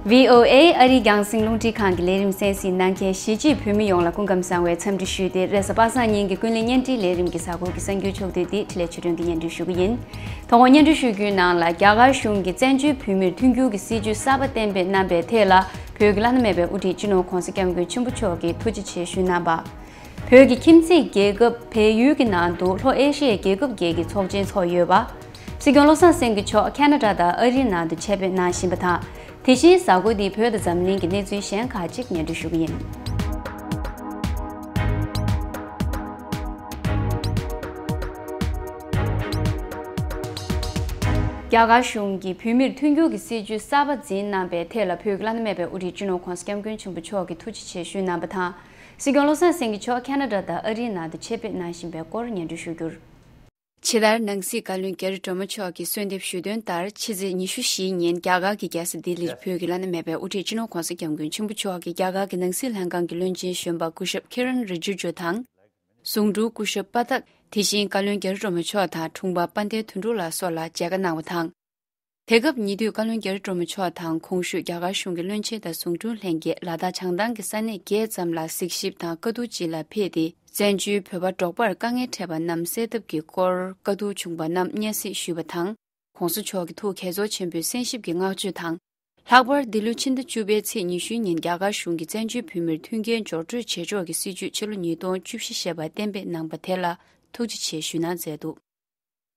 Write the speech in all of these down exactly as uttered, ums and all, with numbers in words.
བྷི་ཨོ་ཨེ་ཨ་རིའི་རྒྱང་སྲིང་རླུང་འཕྲིན་ཁང་གི་ལས་རིམ་གསན་གཟིགས་གནང་མཁན་གཞིས་བྱེས་བོད་མི་ཡོངས་ལ་སྐུ་ཁམས་བཟང་བའི་འཚམས་འདྲི་ཞུས་ཏེ། རེས་གཟའ་པ་སངས་ཉིན་གྱི་ཀུན་གླེང་བརྙན་འཕྲིན་ལས་རིམ་གྱི་གཟའ་འཁོར་གྱི་གསར་འགྱུར་ཕྱོགས་བསྡུས་འདི་འཕྲིན་ལས་ཆོས་སྒྲོན་གྱིས་སྙན་སྒྲོན་ཞུ་གི་ཡིན། དོ་དགོང་སྙན་སྒྲོན་ཞུ་རྒྱུའི་ནང་ལ། རྒྱ་གར་གཞུང་གིས་བཙན་བྱོལ་བོད་མིར་མཐུན་འགྱུར་གྱི་སྲིད་བྱུས་གསར་པ་གཏན་འབེབས་གནང་པའི་ཐད་ལ། བོད་ཀྱི་བླ་ན་མེད་པའི་དབུ་ཁྲིད་སྤྱི་ནོར་༧གོང་ས་༧སྐྱབས་མགོན་ཆེན་པོ་མཆོག་གིས་ཐུགས་རྗེ་ཆེ་ཞུས་གནང་བ། བོད་ཀྱི་ཁྱིམ་མཚེས་རྒྱལ་ཁབ་བལ་ཡུལ་གྱི་ནང་དུ་ལྷོ་ཨེ་ཤི་ཡའི་རྒྱལ་ཁབ་བརྒྱད་ཀྱི་ཚོགས་ཆེན་འཚོགས་ཡོད་པ། སྲིད་སྐྱོང་བློ་བཟང་སེང་གེ་མཆོག་ཁ་ན་ཌ་དང་ཨ་རིའི་ནང་དུ་ཆེད་ཕེབས་གནང་བཞིན་པ་དང་། དེ་བཞིན་གཟའ་འཁོར་འདིའི་བོད་དང་འཛམ་གླིང་གི་གནས་ཚུལ་གཞན་ཁག་ཅིག་སྙན་སྒྲོན་ཞུ་གི་ཡིན། རྒྱ་གར་གཞུང་གིས་བོད་མིར་མཐུན་འགྱུར་གྱི་སྲིད་བྱུས་གསར་པ་འཛིན་གནང་པའི་ཐད་ལ། བོད་ཀྱི་བླ་ན་མེད་པའི་དབུ་ཁྲིད་སྤྱི་ནོར་༧གོང་ས་༧སྐྱབས་མགོན་ཆེན་པོ་མཆོག་གིས་ཐུགས་རྗེ་ཆེ་ཞུས་གནང་བ་དང་། སྲིད་སྐྱོང་བློ་བཟང་སེང་གེ་མཆོག་ཁ་ན་ཌ་དང་ཨ་རིའི་ནང་དུ་ཆེད་ཕེབས་གནང་བཞིན་པའི་སྐོར་སྙན་སྒྲོན་ཞུ་རྒྱུར། ཕྱི་དར་ནང་སྲིད་བཀའ་བློན་རྒྱ་རི་སྒྲོལ་མ་མཆོག་གིས་གསོལ་འདེབས་ཞུས་དོན་ལྟར། ཕྱི་ཚེས་ཉི་ཤུ་བཞི་ཉིན་རྒྱ་གར་གྱི་རྒྱལ་ས་ལྡི་ལིར་བོད་ཀྱི་བླ་ན་མེད་པའི་དབུ་ཁྲིད་སྤྱི་ནོར་༧གོང་ས་༧སྐྱབས་མགོན་ཆེན་པོ་མཆོག་གིས་རྒྱ་གར་གྱི་ནང་སྲིད་ལྷན་ཁང་གི་བློན་ཆེན་གཞོན་པ་སྐུ་ཞབས་ཁི་རན་རི་ཇི་ཇུ་དང་། ཟུང་དྲུང་སྐུ་ཞབས་པ་ཐག་དེ་བཞིན་བཀའ་བློན་རྒྱ་རི་སྒྲོལ་མ་མཆོག་དང་དྲུང་པ་དཔལ་ལྡན་དོན་གྲུབ་ལགས་སོགས་ལ་མཇལ་ཁ་གནང་བ་དང་། དེ་སྐབས་ཉེ་དུས་བཀའ་བློན་རྒྱ་རི་སྒྲོལ་མ་མཆོག་དང་གོང་ཞུས་རྒྱ་གར་གཞུང་གི་བློན་ཆེན་དང་ཟུང་དྲུང་ལྷན་རྒྱས་ལ་དྭགས་བྱང་ཐང་གི་ས་གནས་བརྒྱད་ཙམ་ལ་གཟིགས་ཞིབ་དང་བཀའ་བསྡུར་སྤྱི་ལ་ཕེབས་ཏེ། བཙན་བྱོལ་བོད་པ་འབྲོག་པར་དཀའ་ངལ་འཕྲད་པ་རྣམས་སེལ་ཐབས་ཀྱི་སྐོར་བཀའ་བསྡུར་བྱུང་པ་རྣམས་སྙན་སེང་ཞུས་པ་དང་། ༸གོང་ས་མཆོག་གི་ཐུགས་དགྱེས་ཚོར་ཆེན་པོས་གསན་ཞིབ་ཀྱི་བསྔགས་བརྗོད་དང་། ལྷག་པར་འདི་ལོའི་ཕྱི་ཟླ་བཅུ་པའི་ཚེས་ཉི་ཤུ་ཉིན་རྒྱ་གར་གཞུང་གིས་བཙན་བྱོལ་བོད་མིར་མཐུན་རྐྱེན་སྦྱོར་སྤྲོད་བྱེད་ཕྱོགས་ཀྱི་སྲིད་བྱུས་ཕྱི་ལོ་ཉིས་སྟོང་བཅུ་བཞི་ཞེས་པ་གཏན་འབེབས་གནང་པ་དེ་ལ་ཐུགས་རྗེ་ཆེ་ཞུས་གནང་མཛད་འདུག།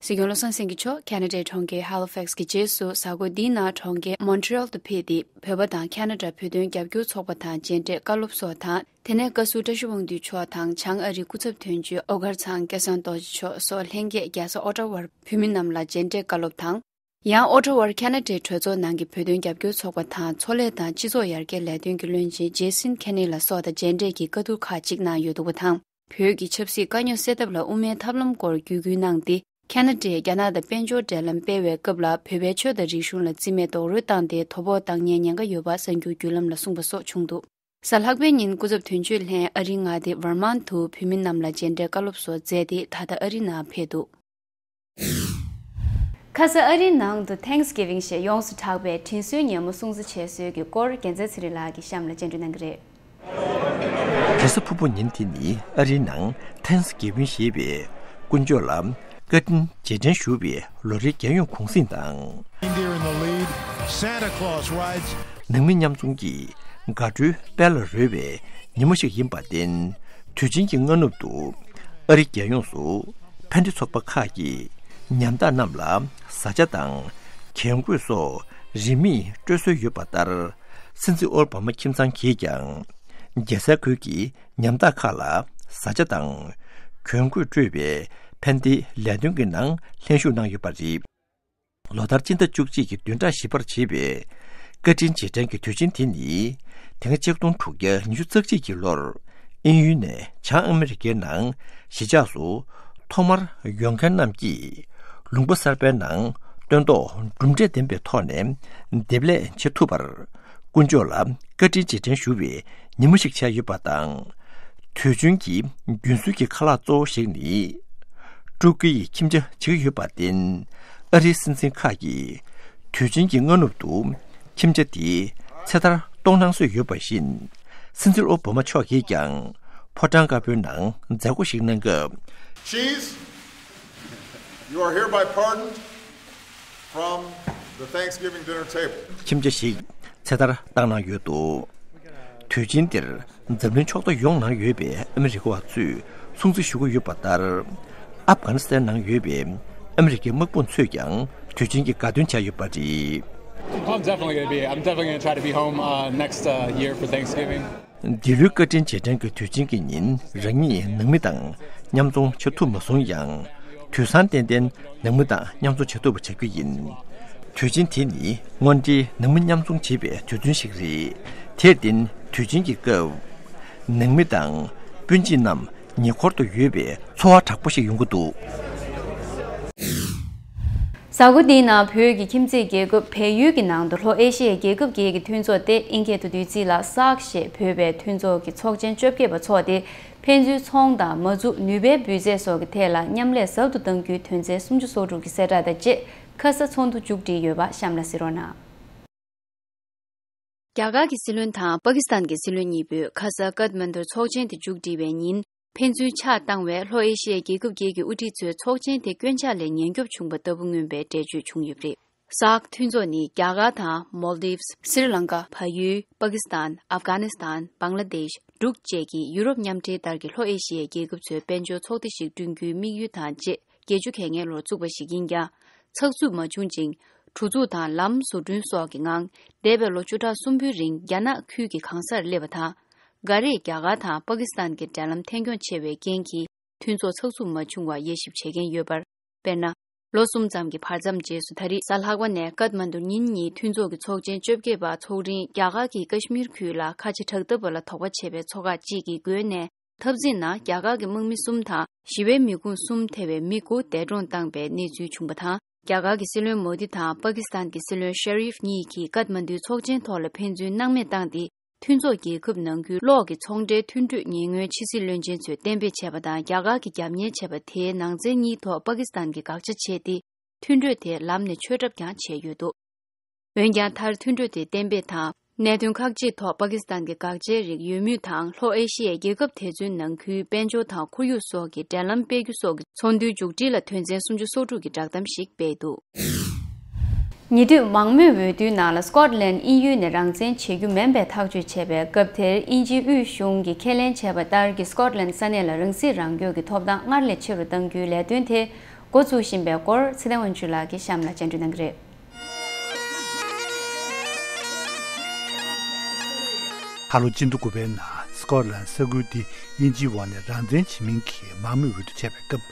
སྲིད་སྐྱོང་བློ་བཟང་སེང་གེ་མཆོག་ཁ་ན་ཌའི་གྲོང་ཁྱེར་ཧ་ལི་ཕེག་སི་གི་རྗེས་སུ་གཟའ་འཁོར་འདིའི་ནང་གྲོང་ཁྱེར་མོན་ཊི་རི་ཨོལ་དུ་ཕེབས་ཏེ། བོད་པ་དང་ཁ་ན་ཌ་བོད་དོན་རྒྱབ་སྐྱོར་ཚོགས་པ་དང་མཇལ་འཕྲད་བཀའ་སློབ་སོགས་དང་། དེ་ནས་བཀའ་ཟུར་བཀྲ་ཤིས་དབང་འདུས་མཆོག་དང་། བྱང་ཨ་རིའི་སྐུ་ཚབ་དོན་གཅོད་ཨོ་གར་ཚང་སྐལ་བཟང་རྡོ་རྗེ་མཆོག་སོགས་ལྷན་རྒྱས་རྒྱལ་ས་ཨོ་ཊ་ཝར་བོད་མི་རྣམས་ལ་མཇལ་འཕྲད་བཀའ་སློབ་དང་། ཡང་ཨོ་ཊ་ཝར་ཁ་ན་ཌའི་གྲོས་ཚོགས་ནང་གི་བོད་དོན་རྒྱབ་སྐྱོར་ཚོགས་པ་དང་། ཚོང་ལས་དང་སྤྱི་ཚོགས་ཡར་རྒྱས་ལས་དོན་གྱི་བློན་ཆེན་ཇེ་སིན་ཁེ་ནི་ལ་སོགས་དང་མཇལ་འཕྲད་ཀྱིས་བཀའ་བསྡུར་ཁག་ཅིག་གནང་ཡོད་འདུག་པ་དང་། བོད་ཀྱི་ཆབ་སྲིད་དཀའ་རྙོག་སེལ་ཐབས་ལ་དབུ་མའི་ཐབས་ལམ་སྐོར་བརྒྱུད་སྐུལ་གནང་སྟེ། ཁ་ན་ཌས་རྒྱ་ནག་དང་དཔལ་འབྱོར་འབྲེལ་ལམ་སྤེལ་བའི་སྐབས་ལ་བོད་པའི་ཆོས་དང་རིག་གཞུང་ལ་རྩིས་མེད་རྡོག་རོལ་བཏང་སྟེ་དོ་ཕོག་བཏང་ཉེན་ཉེན་ཁ་ཡོད་པ་གསར་འགྱུར་བརྒྱུད་ལམ་ལ་གསུངས་པ་སོགས་བྱུང་འདུག། གཟའ་ལྷག་པའི་ཉིན་སྐུ་ཚབ་དོན་གཅོད་ལྷན་ཨ་རིའི་མངའ་སྡེ་ཝར་མཱན་དུ་བོད་མི་རྣམས་ལ་མཇལ་འཕྲད་བཀའ་སློབ་སོགས་མཛད་དེ། ད་ལྟ་ཨ་རིའི་ནང་ཕེབས་འདུག། ཁ་ས་ཨ་རིའི་ནང་དུ་Thanksgiving ཞེས་ཡོངས་སུ་གྲགས་པའི་དྲིན་གཟོའི་ཉིན་མོ་སྲུང་བརྩི་བྱེད་སྲོལ་གྱི་སྐོར་རྒྱལ་མཚན་ཚེ་རིང་ལགས་ཀྱིས་གཤམ་ལ་སྙན་སྒྲོན་གནང་གི་རེད། དྲིན་གཟོ་ཕུར་བུ་ཉིན་དེ་ནི་ཨ་རིའི་ནང་Thanksgiving ཞེས་པའི་དཀོན་མཆོག་ལ་བཀའ་དྲིན་རྗེས་དྲན་ཞུ་བའི་ལོ་རེའི་རྒྱལ་ཡོངས་གུང་གསེང་དང་། Reindeer in the lead, Santa Claus rides. ནང་མི་མཉམ་འཛོམས་ཀྱི་དགའ་སྤྲོའི་དཔལ་ལ་རོལ་བའི་ཉིན་མོ་ཞིག་ཡིན་པར་བརྟེན། དུས་ཆེན་གྱི་སྔ་ནུབ་ཏུ་ཨ་རི་རྒྱལ་ཡོངས་སུ་ཕན་བདེ་ཚོགས་པ་ཁག་གིས་ཉམ་ཐག་རྣམས་ལ་བཟའ་བཅའ་དང་གྱེན་གོས་སོགས་རིན་མེད་སྤྲོད་སྲོལ་ཡོད་པ་ལྟར། སྲིད་འཛིན་ཨོ་བྷ་མ་ཁྱིམ་ཚང་གིས་ཀྱང་རྒྱལ་སའི་ཁུལ་གྱི་ཉམ་ཐག་ཁག་ལ་བཟའ་བཅའ་དང་གྱོན་གོས་སྤྲོད་པའི་ཕན་བདེའི་ལས་དོན་གྱི་ནང་ལྷན་ཞུགས་གནང་ཡོད་པ་རེད། ལོ་ལྟར་སྤྱི་ཟླ་བཅུ་གཅིག་གི་བདུན་ཕྲག་བཞི་པར་བྱེད་པའི་བཀའ་དྲིན་རྗེས་དྲན་གྱི་དུས་ཆེན་དེ་ནི། དེ་སྔ་ཆིག་སྟོང་དྲུག་བརྒྱ་ཉི་ཤུ་རྩ་གཅིག་གི་ལོར་དབྱིན་ཡུལ་ནས་བྱང་ཨ་མི་རི་ཀའི་ནང་གཞིས་ཆགས་སུ་ཐོག་མར་ཡོང་མཁན་རྣམས་ཀྱིས་ལུང་པ་གསར་པའི་ནང་སྟོན་ཐོག་གྲུབ་འབྲས་ལྡན་པའི་ཐོག་ནས་འདེབས་ལས་བྱེད་ཐུབ་པར། དཀོན་མཆོག་ལ་བཀའ་དྲིན་རྗེས་དྲན་ཞུ་བའི་ཉིན་མོ་ཞིག་ཆགས་ཡོད་པ་དང་། དུས་ཆེན་གྱི་རྒྱུན་སྲོལ་གྱི་ཁ་ལག་གཙོ་བོ་ཞིག་ནི། སྤྲུལ་སྐུའི་ཁྱིམ་བྱ་བྱེད་ཀྱི་ཡོད་པར་བརྟེན། ཨ་རིའི་སྲིད་འཛིན་ཁག་གིས་དུས་ཆེན་གྱི་སྔ་ནུབ་ཏུ་ཁྱིམ་བྱ་དེ་ཚེ་ཐར་གཏོང་གནང་སྲོལ་ཡོད་པ་བཞིན། སྲིད་འཛིན་ཨོ་བྷ་མ་མཆོག་གིས་ཀྱང་ཕོ་བྲང་དཀར་པོའི་ནང་མཛད་སྒོ་ཞིག་གནང་སྐབས། Cheese, you are hereby pardoned from the Thanksgiving dinner table. ཁྱིམ་བྱ་ཞིག་ཚེ་ཐར་བཏང་གནང་ཡོད་འདུག། དུས་ཆེན་འདིར་འཛམ་གླིང་ཕྱོགས་མཐའ་ཡོངས་ནང་ཡོད་པའི་ཨ་མི་རི་ཀ་བ་ཚོས་སྲུང་བརྩི་ཞུ་གི་ཡོད་པ་ལྟར། ཨབ་གྷ་ནི་སི་ཐན་ནང་ཡོད་པའི་ཨ་མི་རི་ཀའི་དམག་དཔུང་ཚོས་ཀྱང་དུས་ཆེན་གྱི་དགའ་སྟོན་བྱས་ཡོད་པ་རེད། Oh, I'm definitely gonna be, I'm definitely gonna try to be home, uh, next, uh, year for Thanksgiving. འདི་ལོའི་བཀའ་དྲིན་རྗེས་དྲན་གྱི་དུས་ཆེན་གྱི་ཉིན་རང་ཉིད་ནང་མི་དང་མཉམ་འཛོམས་བྱེད་ཐུབ་མ་སོང་ཡང་། དུས་སང་ཏན་ཏན་ནང་མི་དང་མཉམ་འཛོམས་བྱེད་ཐུབ་པ་བྱ་རྒྱུ་ཡིན། དུས་ཆེན་དེ་ནི་དངོས་འབྲེལ་ནང་མི་མཉམ་འཛོམས་བྱེད་པའི་དུས་ཚོད་ཞིག་རེད། དེར་བརྟེན་དུས་ཆེན་གྱི་སྐབས་ནང་མི་དང་སྤུན་མཆེད་རྣམས་ཉེ་འཁོར་དུ་ཡོད་པའི་ཚོར་བ་དྲག་པོ་ཞིག་ཡོང་གི་འདུག། གཟའ་འཁོར་འདིའི་ནང་བོད་ཀྱི་ཁྱིམ་མཚེས་རྒྱལ་ཁབ་བལ་ཡུལ་གྱི་ནང་དུ་ལྷོ་ཨེ་ཤི་ཡའི་རྒྱལ་ཁབ་བརྒྱད་ཀྱི་མཐུན་ཚོགས་ཏེ་ཨིན་སྐད་དུ་བསྡུས་ཚིག་ལ་སཱག་ཞེས་འབོད་པའི་མཐུན་ཚོགས་ཀྱི་ཚོགས་ཆེན་བཅོ་བརྒྱད་པ་འཚོགས་ཏེ། ཕན་ཚུན་ཚོང་དང་མ་འཛུགས་ནུས་པའི་འབུལ་རྫས་སོགས་ཀྱི་ཐད་ལ་མཉམ་ལས་ཟབ་ཏུ་གཏང་རྒྱུའི་དོན་ཚན་སུམ་ཅུ་སོ་དྲུག་གི་གསལ་བསྒྲགས་དང་བཅས་ཁ་ས་ཚོགས་འདུ་མཇུག་སྒྲིལ་ཡོད་པ་གཤམ་ལ་གཟིགས་རོགས་གནང་། རྒྱ་གར་གྱི་སྲིད་བློན་དང་པ་ཀི་སི་ཐན་གྱི་སྲིད་བློན་གཉིས་པོས་ཁ་ས་ཀཏ་མན་ཌུར་ཚོགས་ཆེན་དེ་མཇུག་བསྒྲིལ་བའི་ཉིན། ཕན་ཚུན་ཕྱག་བཏང་བས། ལྷོ་ཨེ་ཤི་ཡའི་རྒྱལ་ཁབ་བརྒྱད་ཀྱི་དབུ་ཁྲིད་ཚོས་ཚོགས་ཆེན་དེ་སྐྱོན་ཆག་ལས་ཉེན་སྐྱོབ་བྱུང་པ་ལྟ་བུ་མངོན་པའི་འགྲེལ་བརྗོད་བྱུང་ཡོད་པ་རེད། སཱག་མཐུན་ཚོགས་ནི་རྒྱ་གར་དང་མོལ་དིབ། སི་རི་ལང་ཀ། བལ་ཡུལ། པ་ཀི་སི་ཐན། ཨབ་གྷ་ནི་སི་ཐན། བང་ལ་དེཤ། འབྲུག་བཅས་ཀྱི་ཡུ་རོབ་མཉམ་འབྲེལ་ལྟར་གྱི་ལྷོ་ཨེ་ཤི་ཡའི་རྒྱལ་ཁབ་ཚོའི་དཔལ་འབྱོར་ཚོགས་སྡེ་ཞིག་བསྐྲུན་རྒྱུའི་དམིགས་ཡུལ་དང་བཅས། བརྒྱད་ཅུ་གྱ་ལྔའི་ལོར་བཙུགས་པ་ཞིག་ཡིན་ཀྱང་། ཚགས་ཚུད་མ་བྱུང་ཅིང་། གྲུ་འཛུགས་དང་ལམ་བཟོ་སྐྲུན་སོགས་ཀྱི་ངང་། འདས་པའི་ལོ་བཅུ་ཕྲག་གསུམ་པོའི་རིང་རྒྱ་ནག་ཁུལ་གྱི་གང་སར་སླེབས་པ་དང་། འགའ་རེས་རྒྱ་གར་དང་པ་ཀི་སི་ཐན་གྱི་འབྲེལ་ལམ་ཐད་འཁྱོངས་ཆེ་བའི་རྐྱེན་གྱིས། མཐུན་ཚོགས་ཚགས་ཚུད་མ་བྱུང་བར་དབྱེ་ཞིབ་བྱེད་མཁན་ཡོད་པར། དཔེར་ན། ལོ་གསུམ་ཙམ་གྱི་བར་མཚམས་རྗེས་སུ། ད་རེས་གཟའ་ལྷག་པ་ནས་ཀཏ་མན་ཌུར་ཉིན་གཉིས་མཐུན་ཚོགས་ཀྱི་ཚོགས་ཆེན་བཅོ་བརྒྱད་པ་འཚོགས་རིང་། རྒྱ་གར་གྱི་ཀ་ཤི་མིར་ཁུལ་ལ་ཁ་ཆེ་དྲག་འཐབ་པ་ལ་དོགས་པ་བྱེད་པའི་ཚོགས་ཁག་ཅིག་གི་སྒོ་ནས། འཐབ་འཛིང་ནང་རྒྱ་གར་གྱི་དམག་མི་གསུམ་དང་། ཞི་བའི་མི་ཁུངས་གསུམ་ཐེ་བའི་མི་དགུ་འདས་གྲོངས་བཏང་པའི་གནས་ཚུལ་བྱུང་པ་དང་། རྒྱ་གར་གྱི་སྲིད་བློན་མོ་དི་དང་པ་ཀི་སི་ཐན་གྱི་སྲིད་བློན་ཤ་རིཕ་གཉིས་ཀྱིས་ཀཏ་མན་ཌུའི་ཚོགས་ཆེན་ཐོག་ལ་ཕན་ཚུན་སྣང་མེད་བཏང་སྟེ། མཐུན་ཚོགས་རྒྱལ་ཁབ་ནང་ཁུལ་གློག་གི་ཚོང་འབྲེལ་མཐུན་གྲོས་ཉེ་སྔོན་ཕྱི་སྲིད་བློན་ཆེན་ཚོས་གཏན་འབེབས་བྱས་པ་དང་། རྒྱ་གར་གྱིས་རྒྱབ་གཉེར་བྱས་པ་དེའི་ནང་ཚན་གཉིས་ཐོག་པ་ཀི་སི་ཐན་གྱིས་དགག་བྱ་བྱས་ཏེ། མཐུན་གྲོས་དེ་ལམ་ནས་ཆོད་གྲབས་ཀྱང་བྱས་ཡོད་འདུག་འོན་ཀྱང་། མཐར་མཐུན་གྲོས་དེ་གཏན་འབེབས་དང་། གནད་དོན་ཁག་ཅིག་ཐོག་པ་ཀི་སི་ཐན་གྱི་དགག་བྱའི་རིགས་ཡོད་མུས་དང་། ལྷོ་ཨེ་ཤི་ཡའི་རྒྱལ་ཁབ་དེ་ཚོའི་ནང་ཁུལ་དཔལ་འབྱོར་དང་ཁོར་ཡུག་སོགས་ཀྱི་འབྲེལ་ལམ་སྤེལ་རྒྱུ་སོགས་ཀྱི་ཚོགས་འདུའི་མཇུག་སྒྲིལ་ལ། དོན་ཚན་སུམ་ཅུ་སོ་དྲུག་གི་བསྒྲགས་གཏམ་ཞིག་སྤེལ་འདུག་ཉེ་དུས་མང་མོས་འོས་བསྡུའི་ནང་ལ། སི་ཀོཊ་ལན་དབྱིན་ཡུལ་ནས་རང་བཙན་བྱེད་རྒྱུ་མིན་པའི་ཐག་གཅོད་བྱས་པའི་སྐབས་དེར། དབྱིན་ཇིའི་དབུས་གཞུང་གིས་ཁས་ལེན་བྱས་པ་ལྟར་གྱི་སི་ཀོཊ་ལན་ས་གནས་ལ་རང་སྲིད་རང་སྐྱོང་གི་ཐོབ་ཐང་སྔར་ལས་ཆེ་རུ་གཏང་རྒྱུའི་ལས་དོན་དེ་འགོ་བཙུགས་བཞིན་པའི་སྐོར། ཚེ་བརྟན་དབང་ཕྱུག་ལགས་ཀྱིས་གཤམ་ལ་སྙན་སྒྲོན་གནང་གི་རེད། ད་ལོ་སྤྱི་ཟླ་དགུ་པའི་ནང་སི་ཀོཊ་ལན་ས་ཁུལ་འདི་དབྱིན་ཇིའི་འོག་ནས་རང་བཙན་བྱེད་མིན་གྱི་མང་མོས་འོས་བསྡུ་བྱས་པའི་སྐབས།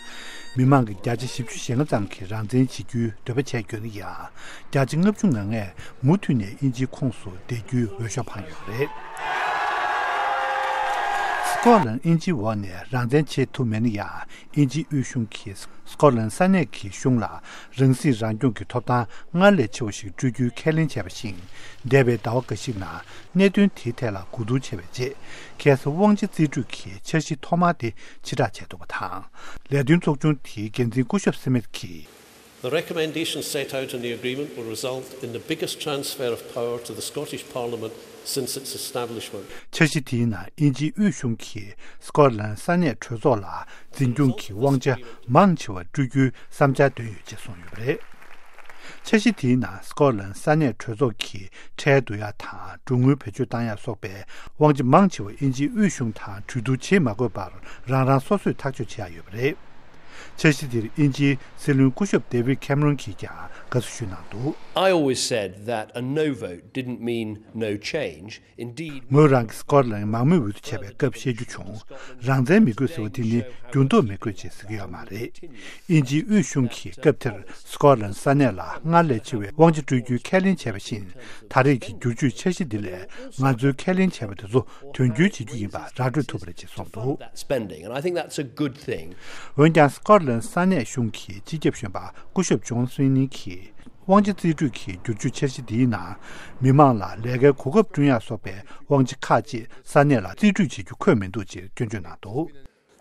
མི་མང་གི་བརྒྱ་ཆ་བཞི་བཅུ་ཞེ་ལྔ་ཙམ་གྱིས་རང་བཙན་བྱེད་རྒྱུའི་འདོད་པ་བྱས་ཡོད་ན་ཡང་། བརྒྱ་ཆ་ལྔ་བཅུ་ང་ལྔས་མུ་མཐུད་ནས་དབྱིན་ཇིའི་ཁོངས་སུ་བསྡད་རྒྱུའི་འོས་ཤོག་འཕངས་ཡོད་པ་རེད། སི་ཀོཊ་ལན་དབྱིན་ཇིའི་འོག་ནས་རང་བཙན་བྱེད་ཐུབ་མེད་ན་ཡང་། དབྱིན་ཇིའི་དབུས་གཞུང་གིས་སི་ཀོཊ་ལན་ས་གནས་ཀྱི་གཞུང་ལ་རང་སྲིད་རང་སྐྱོང་གི་ཐོབ་ཐང་སྔར་ལས་ཆེ་བ་ཞིག་སྤྲོད་རྒྱུའི་ཁས་ལེན་བྱས་པ་བཞིན། འདས་པའི་ཟླ་བ་འགའ་ཞིག་ནང་གནད་དོན་དེའི་ཐད་ལ་གོ་བསྡུར་བྱས་པའི་རྗེས། ཁ་སང་དབང་ཆ་རྩིས་སྤྲོད་ཀྱི་འཆར་གཞི་ཐོག་མ་དེ་ཕྱིར་བསྒྲགས་བྱས་འདུག་པ་དང་། ལས་དོན་ཚོགས་ཆུང་དེའི་འགན་འཛིན་སྐུ་ཞབས་སི་མིད་ཀྱིས། The recommendation set out in the agreement will result in the biggest transfer of power to the Scottish Parliament since its establishment. འཆར་གཞི་དེའི་ནང་དབྱིན་ཇིའི་དབུས་གཞུང་གིས་སི་ཀོཊ་ལན་ས་གནས་གྲོས་ཚོགས་ལ་འཛིན་སྐྱོང་གི་དབང་ཆ་མང་ཆེ་བ་སྤྲོད་རྒྱུའི་བསམ་འཆར་བཏོན་ཡོད་ཅེས་གསུངས་ཡོད་པ་རེད། འཆར་གཞི་དེའི་ནང་སི་ཀོཊ་ལན་ས་གནས་གྲོས་ཚོགས་ཀྱིས་ཁྲལ་བསྡུ་ཡག་དང་གྲོན་དངུལ་བེད་སྤྱོད་བཏང་ཡག་སོགས་པའི་དབང་ཆ་མང་ཆེ་བ་དབྱིན་ཇིའི་དབུས་གཞུང་དང་གྲོས་བསྡུར་བྱེད་མ་དགོས་པར་རང་རང་སོ་སོས་ཐག་གཅོད་བྱེད་ཡག་ཡོད་པ་རེད། འཆར་གཞི་དེར་དབྱིན་ཇིའི་སྲིད་བློན་སྐུ་ཞབས་David Cameron་གྱིས་ཀྱང་དགའ་བསུ་ཞུས་གནང་འདུག I always said that a no vote didn't mean no change. Indeed, ངོས་རང་གིས་སི་ཀོཊ་ལན་མང་མོས་འོས་བསྡུ་བྱས་པའི་སྐབས་བཤད་རྒྱུ་བྱུང་། རང་བཙན་མི་དགོས་ཟེར་བ་དེ་ནི་འགྱུར་ལྡོག་མི་དགོས་ཅེས་ཟེར་གྱི་ཡོད་མ་རེད། དབྱིན་ཇིའི་དབུས་གཞུང་གིས་སྐབས་དེར་སི་ཀོཊ་ལན་ས་གནས་ལ་སྔར་ལས་ཆེ་བའི་དབང་ཆ་སྤྲོད་རྒྱུའི་ཁས་ལེན་བྱས་པ་བཞིན། ད་རེས་ཀྱི་བསྒྱུར་བཅོས་འཆར་གཞི་འདི་ལས་ང་ཚོའི་ཁས་ལེན་བྱས་པ་དེ་ཚོ་དོན་འཁྱོལ་བྱེད་རྒྱུ་ཡིན་པ་ར་སྤྲོད་ཐུབ་པ་རེད་ཅེས་གསུངས་འདུག that spending, and I think that's a good thing. འོན་ཀྱང་སི་ཀོཊ་ལན་ས་གནས་གཞུང་གི་སྤྱི་ཁྱབ་གཞོན་པ་སྐུ་ཞབས་ཇོན་སུན་ནི་གིས། དབང་ཆ་རྩིས་སྤྲོད་ཀྱི་བསྒྱུར་བཅོས་འཆར་གཞི་འདིའི་ནང་། མི་མང་ལ་ལས་ཀའི་གོ་སྐབས་བསྐྲུན་ཡག་སོགས་པའི་དབང་ཆ་ཁག་ཅིག་ས་གནས་ལ་རྩིས་སྤྲོད་བྱེད་རྒྱུ་འཁོད་མི་འདུག་ཅེས་སྐྱོན་བརྗོད་གནང་འདུག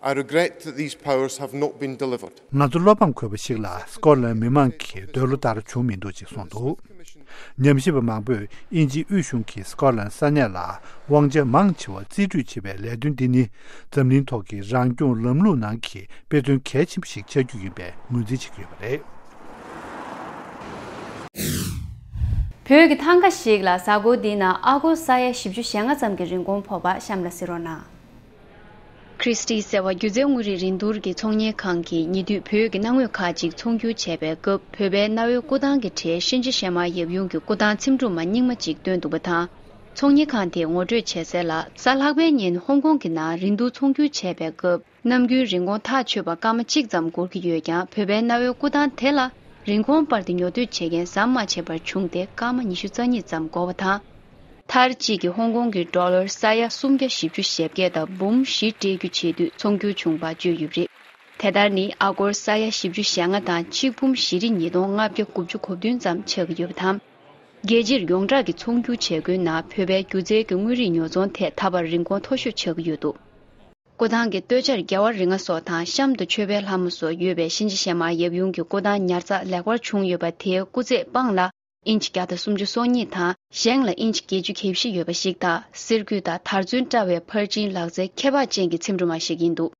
I regret that these powers have not been delivered. ང་ཚོ་བློ་ཕམ་དགོས་པ་ཞིག་ལ་སི་ཀོཊ་ལན་མི་མང་གི་འདོད་བློ་ལྟར་བྱུང་མི་འདུག་ཅེས་གསུངས་འདུག་ཉམས་ཞིབ་པ་མང་པོས་དབྱིན་ཇིའི་དབུས་གཞུང་གིས་སི་ཀོཊ་ལན་ས་གནས་ལ་དབང་ཆ་མང་ཆེ་བ་རྩིས་སྤྲོད་བྱེད་པའི་ལས་དོན་འདི་ནི། འཛམ་གླིང་ཐོག་གི་རང་སྐྱོང་ལམ་ལུགས་ནང་གི་དཔེ་མཚོན་གལ་ཆེན་པོ་ཞིག་ཆགས་རྒྱུ་ཡིན་པའི་ངོས་འཛིན་བྱེད་ཀྱི་ཡོད་པ་རེད། བོད་ཀྱི་ཐང་ག་ཞིག་ལ་གཟའ་འཁོར་འདིའི་ནང་ཨ་སྒོར་ས་ཡ་བཞི་བཅུ་ཞེ་ལྔ་ཙམ་གྱི་རིན་གོང་ཕོག་པ་གཤམ་ལ་གཟིགས་རོགས་གནང་། Christie's ཟེར་བ་སྒྱུ་རྩལ་དངོས་རིགས་རིན་བསྡུར་གྱི་ཚོང་གཉེར་ཁང་གིས་ཉེ་དུས་བོད་ཀྱི་གནའ་དངོས་ཁག་ཅིག་ཚོང་སྒྱུར་བྱས་པའི་སྐབས། བོད་པའི་གནའ་བོའི་སྐུ་ཐང་གི་གྲས་གཤིན་རྗེ་གཤེད་མ་ཡབ་ཡུམ་གྱི་སྐུ་ཐང་ཚེམ་དྲུབ་མ་རྙིང་མ་ཅིག་བཏོན་འདུག་པ་དང་། ཚོང་གཉེར་ཁང་དེས་ངོ་སྤྲོད་བྱས་གསལ་ལ། གཟའ་ལྷག་པའི་ཉིན་ཧོང་ཀོང་གི་ནང་རིན་བསྡུར་ཚོང་སྒྱུར་བྱས་པའི་སྐབས། ནམ་རྒྱུན་རིན་གོང་ཐག་ཆོད་པ་སྐར་མ་གཅིག་ཙམ་འགོར་གྱི་ཡོད་ཀྱང་། བོད་པའི་གནའ་བོའི་སྐུ་ཐང་དེ་ལ་རིན་གོང་སྤར་ཏེ་ཉོ་སྡོད་བྱེད་མཁན་ཟམ་མ་ཆད་པར་བྱུང་སྟེ། སྐར་མ་ཉི་ཤུ་རྩ་གཉིས་ཙམ་འགོར་བ་དང་། མཐར་གཅིག་གིས་ཧོང་ཀོང་གི་ཌོ་ལར་ས་ཡ་སུམ་བརྒྱ་བཞི་བཅུ་ཞེ་བརྒྱད་དང་འབུམ་བཞི་སྤྲད་རྒྱུ་བྱེད་དུས་ཚོང་སྒྱུར་བྱུང་བ་བརྗོད་ཡོད་པ་རེད། དེ་ལྟར་ནི་ཨ་སྒོར་ས་ཡ་བཞི་བཅུ་ཞེ་ལྔ་དང་ཆིག་འབུམ་བཞི་ཁྲི་ཉིས་སྟོང་ལྔ་བརྒྱ་དགུ་བཅུ་གོ་བདུན་ཙམ་ཆགས་ཀྱི་ཡོད་པ་དང་། རྒྱལ་སྤྱིར་ཡོངས་གྲགས་ཀྱི་ཚོང་སྒྱུར་བྱེད་སྒོའི་ནང་བོད་པའི་སྒྱུ་རྩལ་གྱི་དངོས་རིགས་ཉོ་ཚོང་ཐད་ད་བར་རིན་གོང་མཐོ་ཤོས་ཆགས་ཀྱི་ཡོད་འདུག་སྐུ་ཐང་གི་སྟོད་ཆར་རྒྱལ་བ་རིགས་ལྔ་སོགས་དང་། གཤམ་དུ་མཆོད་པའི་ལྷ་མོ་སོགས་ཡོད་པའི་གཤིན་རྗེ་གཤེད་མ་ཡབ་ཡུམ་གྱི་སྐུ་ཐང་ཉར་ཚགས་ལེགས་པར་བྱུང་ཡོད་པ་དེའི་སྐུ་རྩེད་དཔང་ལ། ཨིན་ཅི་བརྒྱ་དང་སུམ་ཅུ་སོ་གཉིས་དང་། བཞེངས་ལ་ཨིན་ཅི་བརྒྱད་ཅུ་གྱ་བཞི་ཡོད་པ་ཞིག་དང་། གསེར་སྐུད་དང་དར་ཚོན་བཀྲ་བའི་ཕར་ཕྱིན་ལག་རྩལ་ཁྱད་འཕགས་ཅན་གྱི་ཚེམ་དྲུབ་མ་ཞིག་ཡིན་འདུག་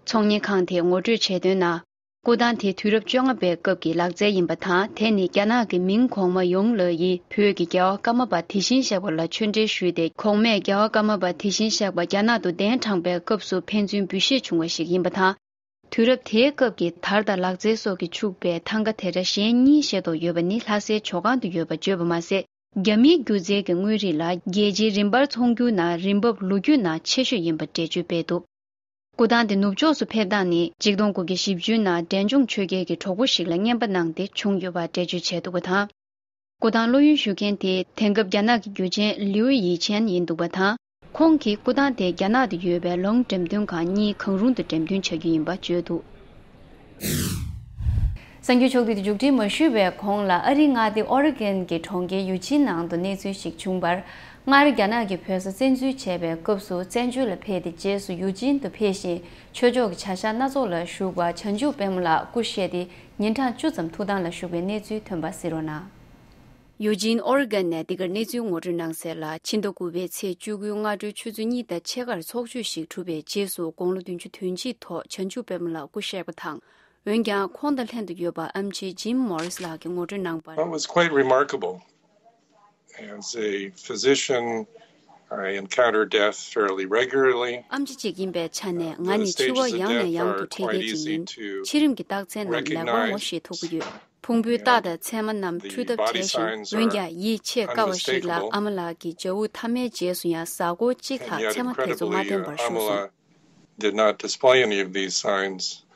ཚོང་གཉེར་ཁང་དེས་ངོ་སྤྲོད་བྱས་དོན་ནང་། སྐུ་ཐང་དེ་དུས་རབས་བཅོ་ལྔ་པའི་སྐབས་ཀྱི་ལག་རྩལ་ཡིན་པ་དང་། དེ་ནི་རྒྱ་ནག་གི་མིང་གོང་མ་ཡོང་ལའེ་ཡིས་བོད་ཀྱི་རྒྱལ་བ་ཀརྨ་པ་དེ་བཞིན་གཤེགས་པ་ལ་ཆོས་འབྲེལ་ཞུས་ཏེ། གོང་མས་རྒྱལ་བ་ཀརྨ་པ་དེ་བཞིན་གཤེགས་པ་རྒྱ་ནག་ཏུ་གདན་དྲངས་པའི་སྐབས་སུ་ཕན་ཚུན་འབུལ་བཞེས་བྱུང་བ་ཞིག་ཡིན་པ་དང་། དུས་རབས་དེའི་སྐབས་ཀྱི་དར་དང་ལག་རྩལ་སོགས་ཀྱིས་ཕྱུག་པའི་ཐང་ག་དེ་འདྲ་གཞན་གཉིས་ཤེས་རྟོགས་ཡོད་པ་ནི་ལྷ་སའི་ཇོ་ཁང་དུ་ཡོད་པ་བརྗོད་པ་མ་ཟད། རྒྱ་མིའི་སྒྱུ་རྩལ་གྱི་དངོས་རིགས་ལ་རྒྱལ་སྤྱིའི་རིམ་པར་ཚོང་སྒྱུར་ནང་རིན་འབབ་ལོ་རྒྱུས་ནང་ཆེ་ཤོས་ཡིན་པ་འགྲེལ་བརྗོད་སྤེལ་འདུག་སྐུ་ཐང་དེ་ནུབ་ཕྱོགས་སུ་ཕེབས་སྟངས་ནི་ཆིག་སྟོང་དགུ་བརྒྱ་བཞི་བཅུ་ནང་འབྲས་ལྗོངས་ཆོས་རྒྱལ་གྱི་གྲོགས་པོ་ཞིག་ལ་རྔན་པ་གནང་སྟེ་བྱུང་ཡོད་པ་འགྲེལ་བརྗོད་བྱས་འདུག་པ་དང་། སྐུ་ཐང་བློ་ཡུལ་ཞུ་མཁན་དེ་དེང་སྐབས་རྒྱ་ནག་གི་རྒྱུ་ཆེན་ལིའུ་ཡི་ཆན་ཡིན་འདུག་པ་དང་། ཁོང་གིས་སྐུ་ཐང་དེ་རྒྱ་ནག་ཏུ་ཡོད་པའི་ལོང་འགྲེམས་སྟོན་ཁང་གཉིས་གང་རུང་དུ་འགྲེམས་སྟོན་བྱ་རྒྱུ་ཡིན་པ་བརྗོད་འདུག་གསར་འགྱུར་ཕྱོགས་བསྡུས་དེ་མཇུག་སྒྲིལ་མ་ཞུས་པའི་གོང་ལ། ཨ་རིའི་མངའ་སྡེ་ཨོ་རི་གན་གྱི་གྲོང་ཁྱེར་ཡུ་ཅིན་ནང་དུ་གནས་ཚུལ་ཞིག་བྱུང་བར། སྔར་རྒྱ་ནག་གིས་བོད་ས་བཙན་འཛུལ་བྱས་པའི་སྐབས་སུ་བཙན་བྱོལ་ལ་ཕེབས་ཏེ། རྗེས་སུ་ཡུ་ཅིན་དུ་ཕེབས་ཤིང་། ཆོས་ཕྱོགས་ཀྱི་བྱ་གཞག་སྣ་ཚོགས་ལ་ཞུགས་པ་བྱང་ཆུབ་དཔལ་མོ་ལགས་སྐུ་གཤེགས་ཏེ་ཉིན་གྲངས་བཅུ་ཙམ་ཐུགས་དམ་ལ་བཞུགས་པའི་གནས་ཚུལ་ཐོན་པ་གཟིགས་རོགས་གནང་། ཡུ་ཅིན་ཨོ་རི་གན་ནས་འདི་གར་གནས་ཚུལ་ངོ་སྤྲོད་གནང་གསལ་ལ། ཕྱི་ཟླ་དགུ་པའི་ཚེས་བཅུ་དགུའི་སྔ་དྲོའི་ཆུ་ཚོད་གཉིས་དང་ཕྱེད་ཀར་ཚོགས་ཆོས་ཤིག་གྲུབ་པའི་རྗེས་སུ། དགུང་ལོ་བདུན་ཅུ་དོན་གཅིག་ཐོག་བྱང་ཆུབ་དཔལ་མོ་ལགས་སྐུ་གཤེགས་པ་དང་། འོན་ཀྱང་། ཁོང་དང་ལྷན་དུ་ཡོད་པ་ཨེམ་ཆི་ཇིམ་མོ་རིས་ལགས་ཀྱིས་ངོ་སྤྲོད་གནང་བར། Well, it was quite remarkable. As a physician, I encounter death fairly regularly. ཨེམ་ཆི་ཅིག་ཡིན་པའི་ཆ་ནས། ང་ནི་འཆི་བ་ཡང་ནས་ཡང་དུ་འཕྲད་མཁན་ཅིག་ཡིན། འཆི་རིམ་གྱི་རྟགས་མཚན་རྣམས་ལེགས་པར་ངོ་ཤེས་ཐུབ་ཀྱི་ཡོད། ཕུང་པོའི་རྟགས་དང་མཚན་མ་རྣམས་འཁྲུལ་ཐབས་བྲལ་ཞིང་། འོན་ཀྱང་ཡིད་ཆེས་དཀའ་བ་ཞིག་ལ། ཨ་མ་ལགས་ཀྱིས་ཇ་འུ་ཐ་མའི་རྗེས་སུ་ཡང་གཟའ་འཁོར་གཅིག་ལྷག་མཚན་མ་དེ་ཚོ་མ་བསྟན་པར་བཞུགས་སོང་། Did not display any of these signs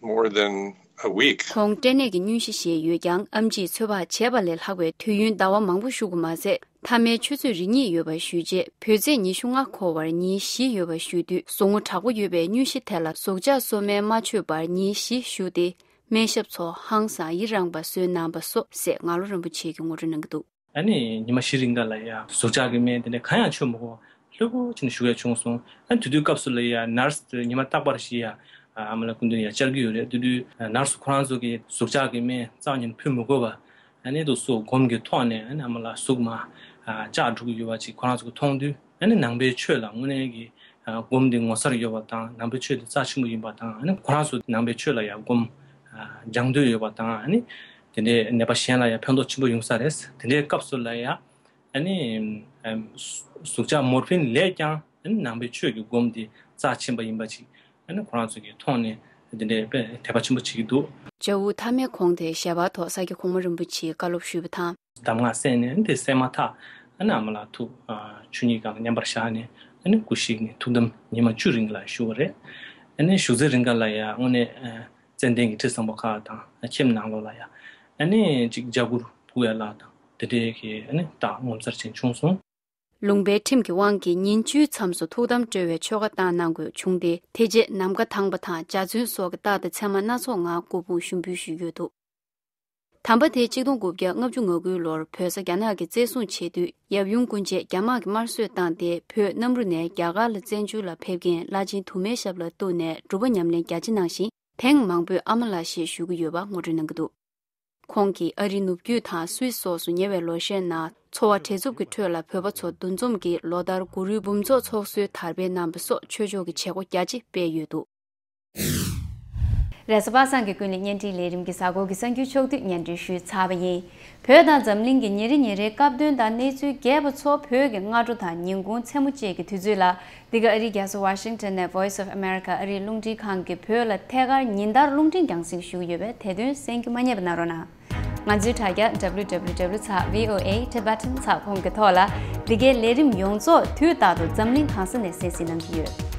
more than a week. ཁོང་སྐྲན་ནད་ཀྱི་སྙུན་གཞི་བཞེས་ཡོད་ཀྱང་། ཨེམ་ཆིས་ཚོད་དཔག་བྱས་པ་ལས་ལྷག་པའི་དུས་ཡུན་ཟླ་བ་མང་པོ་བཞུགས་པ་མ་ཟད། མཐའ་མའི་ཆུ་ཚོད་རེ་གཉིས་ཡོལ་བར་ཞུས་རྗེས། བོད་ཚེས་ཉི་ཤུ་ལྔ་འཁོར་བར་ཉིན་བཞི་ཡོལ་བར་ཞུས་དུས། ཟུག་རྔུ་དྲག་པོ་ཡོད་པའི་སྙུན་གཞི་དེ་ལ་ཟུག་འཇག་གསོ་སྨན་མ་མཆོད་པར་ཉིན་བཞི་བཞུགས་ཏེ། སྨན་ཞབས་ཚོ་ཧང་སང་ཡི་རངས་པ་བཟོས་གནང་བ་སོགས་ཟེར་ངག་བློ་རིན་པོ་ཆེ་གིས་ངོ་སྤྲོད་གནང་གི་འདུག་ཨ་ནི་ཉི་མ་བཞི་རིང་ག་ལ་ཡ་ཟུག་འཇག་གི་སྨན་དེ་འདྲ་གང་ཡང་མཆོད་མི་དགོས། ལྷོད་པོ་བྱས་ནས་བཞུགས་ཡ་བྱུང་སོང་། ཨ་ནི་དེ་དུས་སྐབས་སུ་ལ་ཡ་ནར་སི་དེ་ཉི་མ་རྟག་པར་ཞིག་ཡ་ཨ་མ་ལགས་སྐུ་མདུན་ཡ་བཅར་གྱི་ཡོད་རེད། དེ་དུས་ནར་སི་ཁོ་རང་ཚོ་གིས་ཟུག་འཇག་གི་སྨན་རྩ་བ་ཉིད་ནས་ཕུལ་མི་དགོས་པ། ཨ་ནི་དུ་སུ་སྒོམ་གྱི་ཐོག་ནས་ཨ་ནི་ཨ་མ་ལགས་ཟུག་མར་ཨ་འཇག་འགྲོ་གི་ཡོད་པ་ཅིག་ཁོ་རང་ཚོ་གིས་མཐོང་དུས། ཨ་ནི་ནང་པའི་ཆོས་ལ་དངོས་གནས་ཀྱི་ཨ་སྒོམ་འདི་ངོ་མཚར་ཡོད་པ་དང་། ནང་པའི་ཆོས་འདི་རྩ་ཆེན་པོ་ཡིན་པ་དང་། ཨ་ནི་ཁོ་རང་ཚོ་ནང་པའི་ཆོས་ལ་ཡང་སྒོམ་ཨ་སྦྱང་འདོད་ཡོད་པ་དང་། ཨ་ནི་དེ་འདྲའི་ནད་པ་གཞན་ལ་ཡང་ཕན་ཐོགས་ཆེན་པོ་ཡོང་ས་རེད། དེ་འདྲའི་སྐབས་སུ་ལ་ཡང་ཨ་ནི་ཨམ་ཟུག་འཇག་མོར་ཕིན་ལས་ཀྱང་ཨ་ནི་ནང་པའི་ཆོས་ཀྱི་སྒོམ་འདི་རྩ་ཆེན་པོ་ཡིན་པ་ཅིག་ཨ་ནི་ཁོ་རང་ཚོ་གིས་མཐོང་ནས་དེ་འདྲའི་དཔེ་དད་པ་ཆེན་པོ་བྱེད་ཀྱི་འདུག་ཇ་འུ་ཐ་མའི་གོང་དེ་ཞལ་པར་ཐོག་ས་སྐྱ་གོང་མ་རིན་པོ་ཆེས་བཀའ་སློབ་ཞུས་པ་དང་། གདམས་ངག་གསན་ནས་དེ་གསན་མ་ཐག་ཨ་ནི་ཨ་མ་ལགས་ཐུགས་ཨ་ཆོས་ཉིད་སྒང་ལ་མཉམ་པར་བཞག་ནས། ཨ་ནི་སྐུ་གཤེགས་ནས་ཐུགས་དམ་ཉི་མ་བཅུ་རིང་ལ་བཞུགས་པ་རེད། ཨ་ནི་བཞུགས་ཚེ་རིང་ག་ལ་ཡ་དངོས་གནས་ཨ་ཙན་དན་གྱི་ཁྲི་བཟང་པོ་ཁག་དང་ཁྱིམ་ནང་ལོགས་ལ་ཡ་ཨ་ནི་ཅིག་ཇ་གུར་སྒུག་ཡ་ལ་དང་དེ་འདྲའི་གི་ཨ་ནི་རྟགས་ངོ་མཚར་ཅན་བྱུང་སོང་། ལུང་པའི་ཁྲིམས་ཀྱི་དབང་གིས་ཉིན་བཅུའི་མཚམས་སུ་ཐུགས་དམ་སྤྲོ་བའི་ཆོ་ག་བཏང་གནང་དགོས་བྱུང་སྟེ། དེ་རྗེས་ནམ་མཁའ་དྭངས་པ་དང་འཇའ་ཚོན་སོགས་ཀྱི་རྟགས་དང་མཚན་མ་སྣ་ཚོགས་ངང་སྐུ་ཕུང་ཞུགས་འབུལ་ཞུས་ཡོད་འདུག་དམ་པ་དེ་ཆིག་སྟོང་དགུ་བརྒྱ་ལྔ་བཅུ་ང་དགུའི་ལོར་བོད་ས་རྒྱ་ནག་གིས་བཙན་བཟུང་བྱེད་དུས། ཡབ་ཡུམ་སྐུ་མཆེད་རྒྱ་དམག་གིས་དམར་གསོད་བཏང་སྟེ། བོད་གནམ་རུ་ནས་རྒྱ་གར་ལ་བཙན་བྱོལ་ལ་ཕེབས་མཁན་བླ་ཆེན་དུ་མའི་ཞབས་ལ་གཏུགས་ནས་སྒྲུབ་པ་ཉམས་ལེན་རྒྱ་ཆེ་གནང་ཞིང་། ཐེངས་མང་པོས་ཨ་མ་ལགས་ཞེས་ཞུ་གི་ཡོད་པ་ངོ་སྤྲོད་གནང་གི་འདུག་ཁོང་གིས་ཨ་རིའི་ནུབ་རྒྱུད་དང་སུད་སོགས་སུ་ཉེ་བའི་ལོ་ཤས་ནང་འཚོ་བ་བྲེལ་འཚུབ་ཀྱི་ཁྲོད་ལ་བོད་པ་ཚོ་འདུ་འཛོམས་ཀྱིས་ལོ་ལྟར་གུ་རུའི་འབུམ་ཚོགས་ཚོགས་གསོལ་དར་སྤེལ་གནང་བ་སོགས་ཆོས་ཕྱོགས་ཀྱི་བྱེད་སྒོ་རྒྱ་ཆེ་སྤེལ་ཡོད་འདུག་རེས་གཟའ་པ་སངས་ཀྱི་ཀུན་གླེང་བརྙན་འཕྲིན་ལས་རིམ་གྱི་གཟའ་འཁོར་གྱི་གསར་འགྱུར་ཕྱོགས་བསྡུས་སྙན་སྒྲོན་ཞུས་ཚར་བ་ཡིན། བོད་དང་འཛམ་གླིང་གི་ཉིན་རེ་ཉིན་རེའི་སྐབས་དོན་དང་གནས་ཚུལ་རྒྱས་པ་ཚོ་བོད་ཀྱི་སྔ་དྲོ་དང་ཉིན་གུང་མཚན་མོ་བཅས་ཀྱི་དུས་ཚོད་ལ། འདི་ག་ཨ་རིའི་རྒྱལ་ས་ཝ་ཤིང་ཊོན་ནས་Voice of America ཨ་རིའི་རླུང་འཕྲིན་ཁང་གིས་བོད་ལ་ཐད་ཀར་ཉིན་ལྟར་རླུང་འཕྲིན་རྒྱང་སྲིང་ཞུ་གི་ཡོད་པས། དེ་དོན་གསན་རྒྱུ་མ་བསྙེལ་བ་གནང་རོགས་གནང་། ང་ཚོའི་དྲ་རྒྱ་W W W ཚེག་V O A Tibetan ཚེག་ཁོམ་གྱི་ཐོག་ལ། འདི་གའི་ལས་རིམ་ཡོངས་རྫོགས་དུས་རྟག་ཏུ་འཛམ་གླིང་གང་ས་ནས་གསན་གཟིགས་གནང་གི་ཡོད།